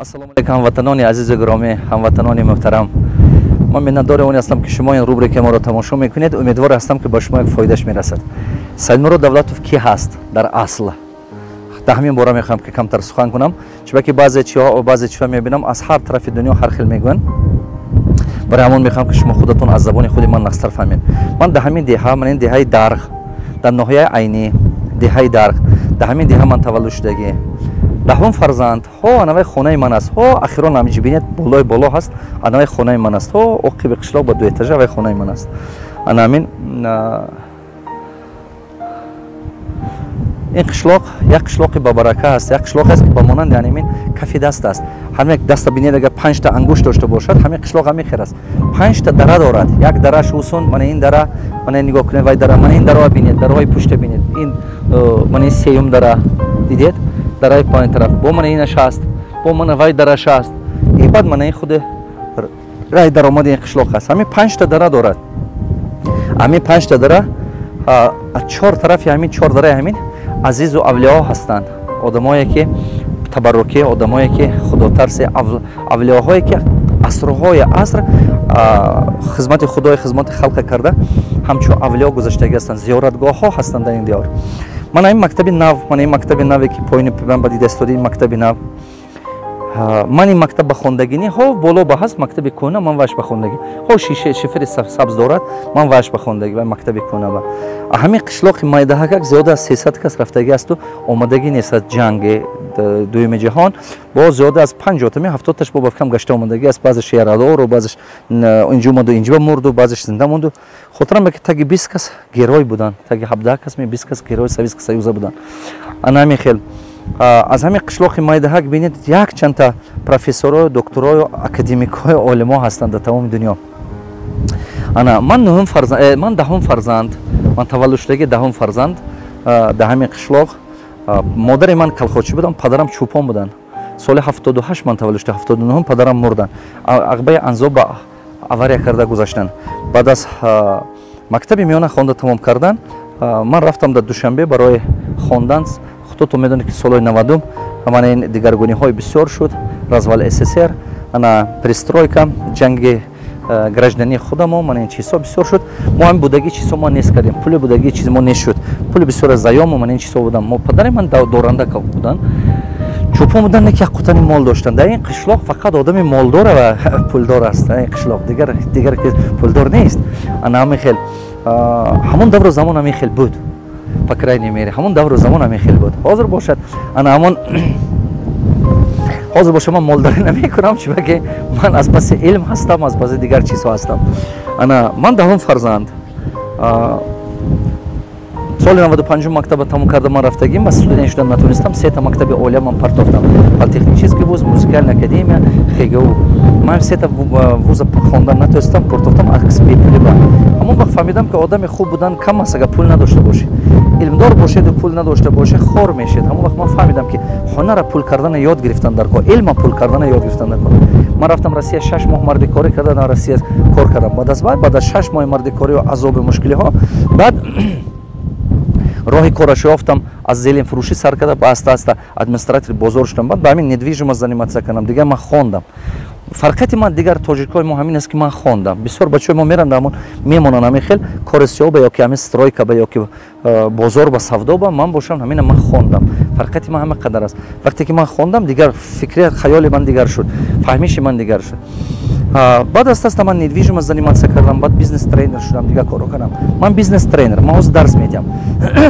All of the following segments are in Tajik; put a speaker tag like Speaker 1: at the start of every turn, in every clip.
Speaker 1: Ассалому алайкум, ҳамватанони азизу гиромӣ, ҳамватанони муҳтарам. Ман миннатдори он ҳастам, ки шумо ин рубрикаи моро тамошо мекунед. Умедвор ҳастам, ки ба шумо як фоидаш мерасад. Саидмурод Давлатов кӣ ҳаст дар асл? Дар ҳамин бора мехоҳам, ки камтар сухан кунам, чунки баъзе чиҳо мебинам, аз ҳар тарафи дунё ҳар хел мегӯянд. Барои ҳамон мехоҳам, ки шумо худатон аз забони худи ман нағзтар фаҳмед. Ман дар ҳамин деҳа, ман ин деҳаи Дарғ, дар ноҳияи Айнӣ, деҳаи Дарғ, дар ҳамин деҳа ман таваллуд шудагӣ, 10-ум фарзанд. Ҳо, анавай хонаи ман аст. Ҳо, ахирон ҳамиҷи бинед, болои боло ҳаст, анавай хонаи ман аст. Ҳо, оқиби қишлоқ ба ду этажа, вай хонаи ман аст. Ана ҳамин ин қишлоқ як қишлоқи бабарака аст, як қишлоқ аст, ки ба монанди ҳамин кафи даст аст. Ҳамин як даста бинед, агар панҷта ангушт дошта бошад, ҳамин қишлоқ ҳамин хел аст. Панҷта дара дорад. Як дараш усон, мана ин дара, мана нигоҳ кунед, вай дара, мана ин дараро бинед, дараҳои пушта бинед. Ин мана ин сеюм дара, дидед, дараи поин тараф, бо мана инаш ҳаст, бо мана вай дараш ҳаст, и баъд мана ин худи раи даромади ин қишлоқ аст. Ҳамин панҷта дара дорад. Ҳамин панҷта дара, аз чор тарафи ҳамин чор дараи ҳамин азизу авлиё ҳастанд, одамое ки табаррукӣ, одамое ки худотарси, авлиёҳое ки асрҳои аср хизмати худои, хизмати халқа карда, ҳамчун авлиё гузаштагӣ ҳастанд, зиёратгоҳҳо ҳастанд дар ин диёр. Ман ин мактаби нав, ман ин мактаби наве, ки поини ман ба дида истоди, ин мактаби нав, ман ин мактаб ба хондагинӣ. Ҳо, боло ба ҳаст мактаби кӯҳна, ман ваш ба хондагӣ. Ҳо, шише шифери сабз дорад, ман ваш ба хондагӣ, вай мактаби кӯҳна. Ба ҳамин қишлоқи майдаҳакак зиёда аз 300 кас рафтагӣ асту омадагӣ нест аз ҷанги дуюми ҷаҳон. Боз зиёда аз 50-тами 70-таш бо бафкам гашта омадагӣ аст. Баъзеш ярадору, баъзеш инҷо омаду инҷо мурду, баъзеш зинда монду. Хотирам, ки таги 20 кас герой буданд, таги 17 кас ми 20 кас герой Советского Союза буданд. Ана ҳамин хел аз ҳамин қишлоқи майдаҳак, бинед, якчандта профессорою, докторою, академикҳои, олимо ҳастанд дар тамоми дунё. Ана ман нуҳум фарзанд, ман 10-ум фарзанд, ман таваллуд шудаги 10-ум фарзанд дар ҳамин қишлоқ. Модари ман калхочӣ будам, падарам чӯпон буданд. Соли 78 ман таваллуд шуда, 79-ум падарам мурданд, ағбаи Анзоб ба авария карда гузаштанд. Баъд аз мактаби миёна хонда тамом кардан, ман рафтам дар Душанбе барои хондан. Худотон медонед, ки солҳои 90-ум мана ин дигаргуниҳои бисёр шуд, развал СССР, ана перестройка, ҷанги граждании худамо, мана ин чизҳо бисёр шуд. Мо ҳамин будагии чизҳо мо нест кардем, пули будагии чиз мо нест шуд, пули бисёр заёму мана ин чизҳо будам. Мо падари ман доранда буданд, чӯпон буданд, ки як қутани мол доштанд. Дар ин қишлоқ фақат одами молдора ва пулдор аст. Дар ин қишлоқ дигар пулдор нест. Ана ҳамин хел ҳамон давру замон ҳамин хел буд, по крайней мере ҳамон давру замон ҳамин хел буд. Ҳозир бошад, ана ҳамон ҳозир боша, ман молдорӣ намекунам, чунки ман аз паси илм ҳастам, аз паси дигар чизҳо ҳастам. Ана ман 10-ум фарзанд. Соли 95-ум мактаба тамом карда, ман рафтагим ва студент шудан натонистам. Сета мактаби олия ман партофтам: политехнический вуз, музыкальная академия, ХГУ. Ман сета вуза хондан натонистам, партофтам акс бепули. Ба ҳамон вақт фаҳмидам, ки одами хуб будан кам аст, агар пул надошта бошӣ. Илмдор бошеду пул надошта бошӣ, хор мешед. Ҳамон вақт ман фаҳмидам, ки ҳунара пул кардана ёд гирифтан дар кор, илма пул кардана ёд гирифтан дар кор. Ман рафтам Россия, 6 моҳ мардикорӣ карда, дар Россия кор кардам. Баъд аз 6 моҳи мардикориу азоби мушкилиҳо, баъд роҳи корашо ёфтам. Аз зеленфурӯшӣ сар карда, ба аста аста администратори бозор шудам, баъд ба ҳамин недвижимость заниматься кардам. Дигар ман хондам. Фарқияти ман дигар тоҷикҳои мо ҳамин аст, ки ман хондам. Бисёр бачаҳои мо меранд, ҳамон мемонанд, ҳамин хел кори сиёба ё ки ҳамин стройка ба ё ки бозор ба савдо ба. Ман бошам, ҳамина ман хондам. Фарқияти ман ҳама қадар аст. Вақте ки ман хондам, дигар фикри хаёли ман дигар шуд, фаҳмиши ман дигар шуд. Баъд аста аста ман недвижимость заниматься кардам, баъд бизнес тренер шудам, дигар корро кардам. Ман бизнес тренер, ман ҳозир дарс медиҳам.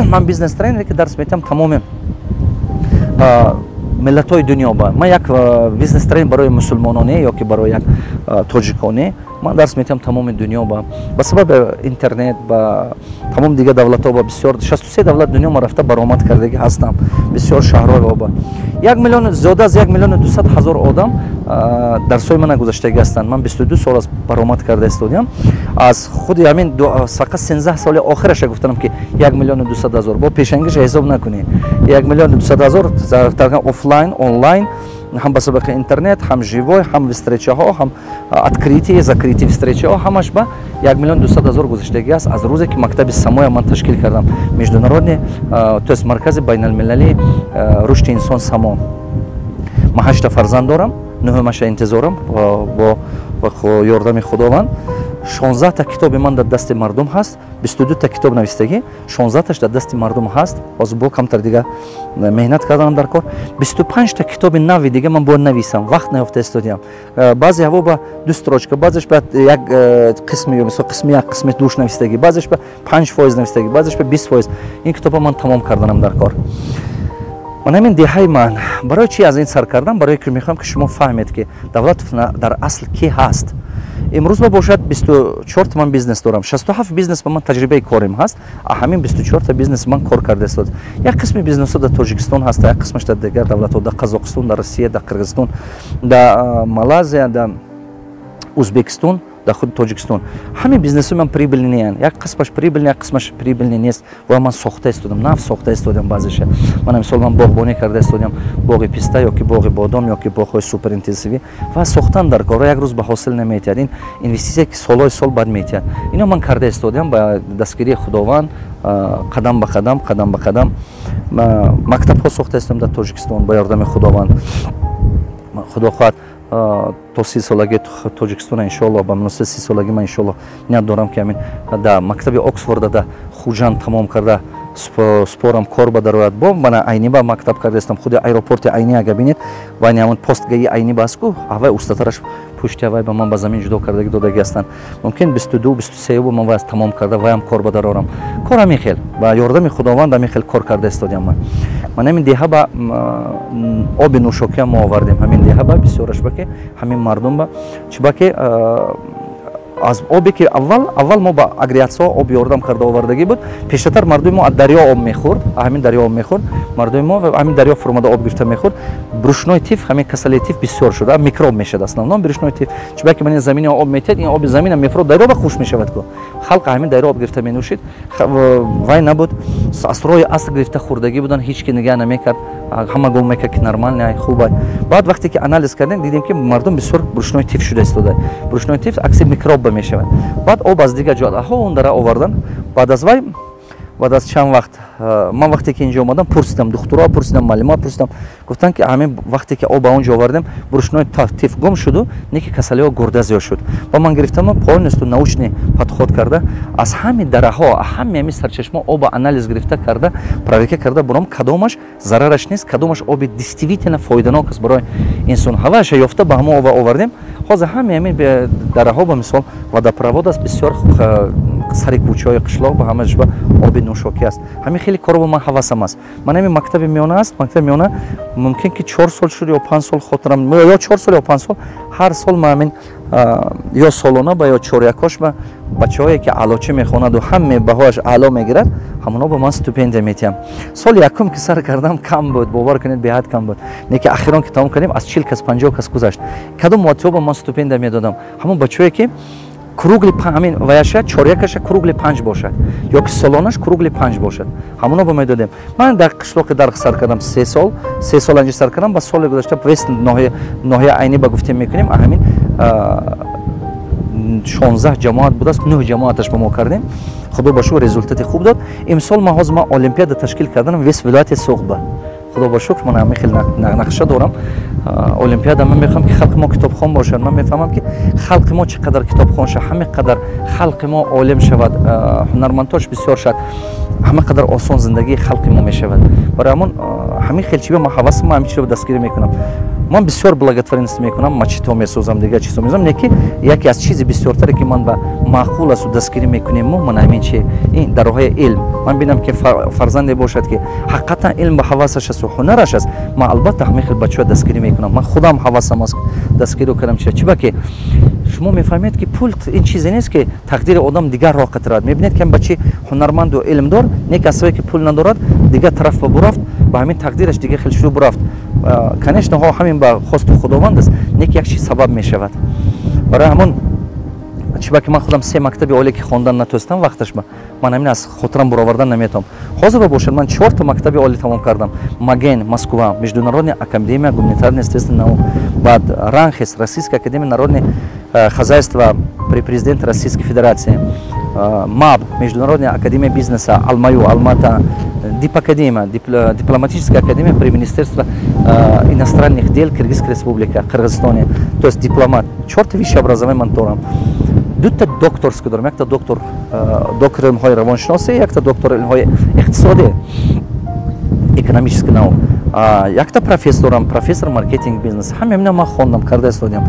Speaker 1: Ман бизнес тренере, ки дарс медиҳам тамоми миллатҳои дунё. Ба ман як бизнес тренер барои мусулмононе ё ки барои як тоҷиконе. Ман дарс метиҳам тамоми дунё ба сабаби интернет, ба тамоми дигар давлатҳо, ба бисёр 63 давлат дунё ма рафта баромад кардагӣ ҳастам, бисёр шаҳрҳои ба 1 миллион, зиёда аз 1 200 000 одам дарсҳои мана гузаштагӣ ҳастанд. Ман 22 сол аст баромад карда истодиам. Аз худи ҳамин фақат 13 соли охираша гуфтанам, ки 1 200 000, бо пешангиша ҳисоб накунед. 1 200 000 офлайн, онлайн, ҳам ба сабақи интернет, ҳам живой, ҳам встречаҳо, ҳам открытие, закрытие встречаҳо, ҳамаш ба 1 200 000 гузаштагӣ аст, аз рӯзе ки мактаби Самоя ман ташкил кардам, международный, то есть маркази байналмилалии рушди инсон Само. Ман ҳашта фарзанд дорам, нуҳумаша интизорам бо ёрдами Худованд. 16-та китоби ман дар дасти мардум ҳаст, 22-та китоб навистагӣ, 16-таш дар дасти мардум ҳаст. Ҳозир бо камтар дига меҳнат карданам дар кор. 25-та китоби нави дига ман бояд нависам, вақт наёфта истодиам. Баъзе ҳаво ба ду строчка, баъзеш ба як қисми, мисол, қисми як, қисми душ навистагӣ, баъзеш ба 5% навистагӣ, баъзеш ба 20%. Ин китоба ман тамом карданам дар кор. Ман ҳамин деҳаи ман барои чи аз ин сар кардам? Барое ки мехоҳам, ки шумо фаҳмед, ки Давлатов дар асл ки ҳаст. Имрӯз ба бошад, 24-та ман бизнес дорам, 67 бизнес ба ман таҷрибаи корим ҳаст. Ҳамин 24-та бизнес ман кор карда истод. Як қисми бизнесҳо дар Тоҷикистон ҳаст, як қисмаш дар дигар давлатҳо: дар Қазоқистон, дар Россия, дар Қирғизистон, дар Малайзия, дар Узбекистон, дар худи Тоҷикистон. Ҳамин бизнесҳои ман прибыльный анд, як қисмаш прибыльный, як қисмаш прибыльный нест. Ва ман сохта истодам, нав сохта истодам баъзеша. Ман, мисол, ман боғбонӣ карда истодам, боғи писта ёки боғи бодом, ёки боғҳои суперинтенсивӣ ва сохтан дар кор як рӯз ба ҳосил наметиҳад. Ин инвеститсия, ки солҳои сол баъд метиҳад. Ино ман карда истодам ба дастгирии Худованд, қадам ба қадам, қадам ба қадам. Мактабҳо сохта истодам дар Тоҷикистон ба ёрдами Худованд. Худо хоҳад, то 30-солагии Тоҷикистона, иншоалло, ба муносибати 30-солагӣ ман, иншоалло, ният дорам, ки ҳамин да мактаби Оксфорда да Хуҷанд тамом карда спорам, кор ба дарояд. Бо мана Айни ба мактаб кардаистам. Худи аэропорти Айни ага бинед, вайни ҳамон пост ГАИ Айни ба аст ку, ҳавай устатараш, пушти ҳавай ба ман ба замин ҷудо кардагӣ додагӣ ҳастанд. Мумкин 22, 23 ман вай тамом карда, ваям кор ба дарорам. Кор ҳамин хел, ба ёрдами Худованд ҳамин хел кор карда истодиам. Ман ҳамин деҳа ба оби нӯшокиам мо овардем, ҳамин деҳа ба бисёраш, ба ки ҳамин мардум ба чиба ки аз обе ки аввал аввал мо ба агрегатсиҳо об ёрдам карда овардагӣ буд. Пештатар мардуми мо аз дарё об мехӯрд, ҳамин дарё об мехӯрд мардуми мо, ҳамин дарё фуромада об гирифта мехӯрд. Брюшной тиф, ҳамин касалии тиф бисёр шуд, микроб мешад, основном брюшной тиф. Чиба ки ман замини об метиҳад, ин оби замина мефурод, дарё ба хуш мешавад ку. Халқ ҳамин дарё об гирифта менӯшид, вай набуд, аз роҳи аср гирифта хӯрдагӣ будан, ҳеҷ ки нигаҳ намекард, ҳама гум мекард, ки нормально, хуб. Баъд вақте ки анализ кардем, дидем, ки мардум бисёр брюшной тиф шуда истода. Брюшной тиф акси микроб ба мешавад. Баъд об аз дигар ҷоҳо он дара овардан. Баъд аз вай, баъд аз чанд вақт, ман вақте ки инҷо омадам, пурсидам духтуро, пурсидам муаллима, пурсидам, гуфтанд, ки ҳамин вақте ки об он ҷо овардем, брюшной тиф гум шуду, не ки касалиҳо гурда зиёд шуд. Ба ман гирифтам, полностью научный подход карда, аз ҳами дараҳо, ҳами ҳами сарчашма оба анализ гирифта карда, проверка карда буром, кадомаш зарараш нест, кадомаш оби действительно фоиданок аст барои инсон. Ҳаваша ёфта, ба ҳамон оба овардем. Ҳозир ҳами ҳамин дараҳо, ба мисол, водопровод аст, бисёр сари кӯчаҳои қишлоқ ба ҳамааш ба оби нӯшокӣ аст. Ҳамин хеле коро ман ҳавасам аст. Ман ҳамин мактаби миёна аст. Мактаби миёна мумкин ки 4 сол шуд ё 5 сол, хотирам, ё 4 сол ё 5 сол. Ҳар сол ман ҳамин ё солона ба ё чорякош ба бачаҳое ки аълочӣ мехонаду ҳаме баҳояш аъло мегирад, ҳамоно ба ман стипендия метиҳам. Соли якум ки сар кардам, кам буд, бовар кунед, беҳад кам буд. Не ки ахирон ки тамом кардем, аз 40 кас 50 кас гузашт. Кадом муаттиҳо ба ман стипендия медодам? Ҳамон бачаҳое ки круглый ҳамин ваяша, чорякаша круглый панҷ бошад ё ки солонаш круглый панҷ бошад, ҳамоно ба медодем. Ман дар қишлоқи Дарх сар кардам 3 сол, 3 сол анҷа сар кардам. Ба соли гузашта вест ноҳия Айнӣ ба гуфтем мекунем, ҳамин 16 ҷамоат будааст, нӯҳ ҷамоаташ ба мо кардем. Худо ба шукр, результати хуб дод. Имсол ман ҳозир ман олимпиада ташкил карданам весь вилояти Суғд. Худо ба шукр, ман ҳамин хел нақша дорам олимпиада. Ман мехоҳам, ки халқи мо китобхон бошад. Ман мефаҳмам, ки халқи мо чӣ қадар китобхон шавад, ҳамин қадар халқи мо олим шавад, ҳунармандҳош бисёр шавад, ҳама қадар осон зиндагии халқи мо мешавад. Барои ҳамон ҳамин хел чиба ман ҳавасам, ман ҳамин чиро дастгирӣ мекунам. Ман бисёр благотворительность мекунам, мачитҳо месозам, дигар чизҳо месозам. Не ки яке аз чизи бисёртаре, ки ман ба маъқул асту дастгирӣ мекунем мо, ман ҳамин чи ин дар роҳи илм. Ман бинам, ки фарзанде бошад, ки ҳақиқатан илм ба ҳавасаш асту ҳунараш аст, ман албатта ҳамин хел бачаҳо дастгирӣ мекунам. Ман худам ҳавасам аст дастгирӣ кардам. Чиба ки Шумо мефаҳмед, ки пул ин чизе нест, ки тақдири одам дигар роҳ қатирад. Мебинед, ки бачи ҳунарманду илмдор не, ки аз ки пул надорад, дигар тараф ба бурафт, ба ҳамин тақдираш дигар хел шуду бурафт. Конечно, ҳо, ҳамин ба хости Худованд аст, не ки як чиз сабаб мешавад. Барои ҳамон чиба ки ман худам се мактаби олие ки хондан натонистам вақташба, ман ҳамин аз хотирам буровардан наметавонам. Ҳозир бошад, ман чорта мактаби олӣ тамом кардам: МАГЭН, Москва, Международная академия гуманитарно естественных наук, баъд РАНХиГС, Российская академия народного хозяйства при президенте Российской Федерации, МАБ, Международная академия бизнеса, АлмАЮ, Алмата, Дипакадемия, Дипломатическая академия при Министерстве иностранных дел Киргизской Республики, Кыргызстане, то есть дипломат. Чорта высшее образование ман дорам, дута докторский дорам: якта доктор илмҳои равоншиносӣ, якта доктор илмҳои иқтисодӣ, экономический наук, якта профессор дорам, профессор маркетинг бизнес. Ҳама ина ман хондам, карда истодиам.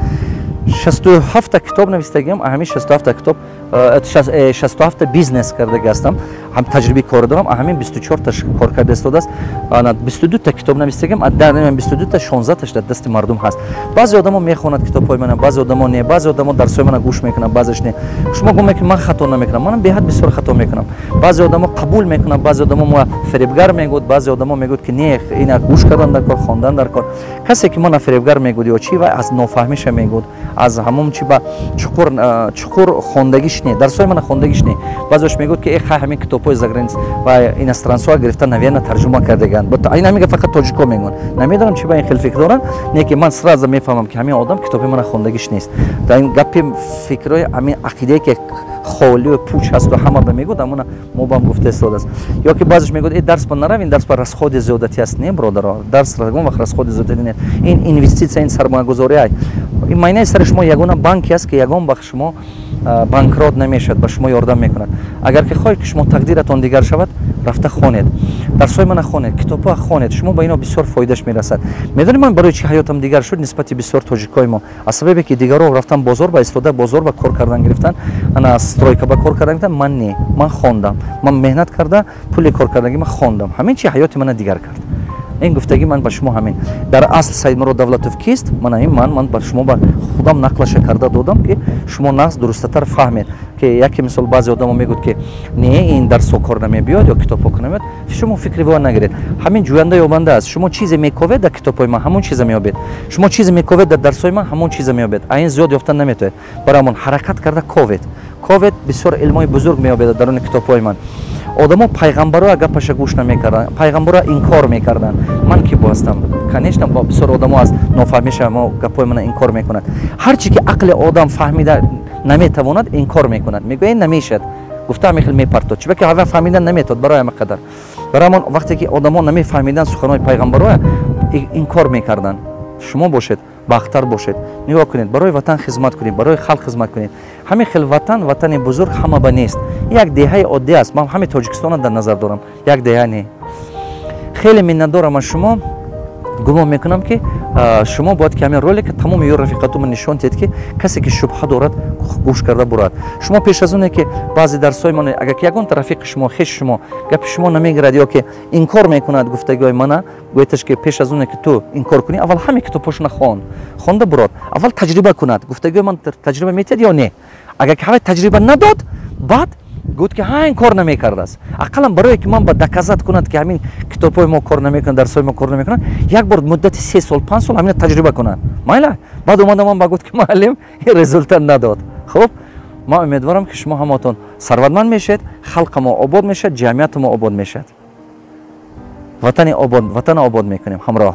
Speaker 1: 67-та китоб навистагиам, ҳамин 67-та китоб, 67-та бизнес кардаги ҳастам, ҳам таҷрибаи кор дорам, ҳамин 24-та кор карда истодааст. 22-та китоб навистагиам, 22-та, 16-таш дар дасти мардум ҳаст. Баъзе одамо мехонад китобҳои мана, баъзе одамо не, баъзе одамо дарсҳои мана гӯш мекунанд, баъзеш не. Шумо гумон мекунед, ман хато намекунам? Манам беҳад бисёр хато мекунам. Баъзе одамо қабул мекунанд, баъзе одамо мо фиребгар мегӯд, баъзе одамо мегӯд, ки не, ина гӯш кардан дар кор, хондан дар кор. Касе ки мана фиребгар мегӯд ё чӣ, вай аз нофаҳмиша мегӯд, аз ҳамон чи ба чуқур чуқур хондагиш не, дарсҳои мана хондагиш не. Баъзеош мегӯд, ки э, хай, ҳамин китобҳои заграниц ва иностранцҳоа гирифта, наверно, тарҷума кардаганд. Ин ҳамин фақат тоҷико мегӯянд, намедонам, чи ба ин хел фикр доранд. Не ки ман сразу мефаҳмам, ки ҳамин одам китоби мана хондагиш нест. Дар ин гапи фикрҳои ҳамин ақидае, ки холию пуч ҳасту ҳама ба мегӯд, ҳамона мо бам гуфта истодааст. Ё ки баъзеш мегӯд: «Э, дарс ба нарав, ин дарс ба расходи зиёдатӣ аст». Не, бародаро, дарс ягон вақт расходи зиёдатӣ не. Ин инвеститсия, ин сармоягузорӣ ай. Ин майнаи сари шумо ягона банке аст, ки ягон вақт шумо банкрот намешавад, ба шумо ёрдам мекунад. Агар ки хоҳед, ки шумо тақдиратон дигар шавад, рафта хонед, дарсҳои мана хонед, китобҳо хонед, шумо ба ино бисёр фоидаш мерасад. Медонед, ман барои чи ҳаётам дигар шуд нисбати бисёр тоҷикои мо? Аз сабабе ки дигарро рафтан бозор ба истода, бозор ба кор кардан гирифтан, ана стройка ба кор кардан гирифтан, ман не, ман хондам, ман меҳнат карда, пули кор кардагӣ ман хондам. Ҳамин чи ҳаёти мана дигар кард. Ин гуфтагӣ ман ба шумо ҳамин. Дар асл Саидмурод Давлатов кист? Мана ин ман ба шумо ба худам нақлаша карда додам, ки шумо нағз, дурустатар фаҳмед, ки яке мисол баъзе одамо мегӯд, ки не, ин дарсҳо кор намебиёд ё китобҳо кор намеёд. Шумо фикри во нагиред, ҳамин ҷӯянда ёбанда аст. Шумо чизе мековед дар китобҳои ман, ҳамон чиза меёбед. Шумо чизе мековед дар дарсҳои ман, ҳамон чиза меёбед. А ин зиёд ёфта наметавед. Барои ҳамон ҳаракат карда ковед, ковед, бисёр илмҳои бузург меёбед дар даруни китобҳои ман. Одамо пайғамбароа гапаша гӯш намекарданд, пайғамбароа инкор мекарданд. Ман ки бо ҳастам? Конечно, бисёр одамо аз нофаҳмиша мо гапҳои мана инкор мекунад. Ҳар чи ки ақли одам фаҳмида наметавонад, инкор мекунад, мегӯяд, ин намешад гуфта, ҳамин хел мепартод, чунки ҳава фаҳмидан наметавад. Барои ҳама қадар, барои ҳамон вақте ки одамо намефаҳмиданд, суханои пайғамбароя инкор мекарданд. Шумо бошед, бахтар бошед. Нигоҳ кунед, барои ватан хизмат кунед, барои халқ хизмат кунед. Ҳамин хел ватан, ватани бузург ҳама ба нест, як деҳаи оддӣ аст. Ман ҳамин Тоҷикистонро дар назар дорам, як деҳа не. Хеле миннатдорам аз шумо. Гумон мекунам, ки шумо бояд ки ҳамин ролика тамоми ё рафиқатумо нишон диҳед, ки касе ки шубҳа дорад, гӯш карда бурад. Шумо пеш аз оне ки баъзе дарсҳои ман, агар ки ягонта рафиқи шумо, хеши шумо гапи шумо намегирад ё ки инкор мекунад гуфтагиҳои мана, гӯяташ, ки пеш аз оне ки ту инкор кунӣ, аввал ҳамин китобҳошона хон, хонда бурод, аввал таҷриба кунад, гуфтагиҳои ман таҷриба метиҳад ё не. Агар ки ҳавай таҷриба надод, баъд гуфт, ки ҳа, ин кор намекардааст. Ақаллан барое ки ман ба доказать кунад, ки ҳамин китобҳои мо кор намекунад, дарсҳои мо кор намекунад, як бор муддати 3 сол, 5 сол ҳамина таҷриба кунад, майла. Баъд омада ман ба гуфт, ки муаллим, ин результат надод. Хуб, ман умедворам, ки шумо ҳаматон сарватманд мешавед, халқа мо обод мешавад, ҷамъияти мо обод мешавад, ватани обод, ватана обод мекунем ҳамроҳ.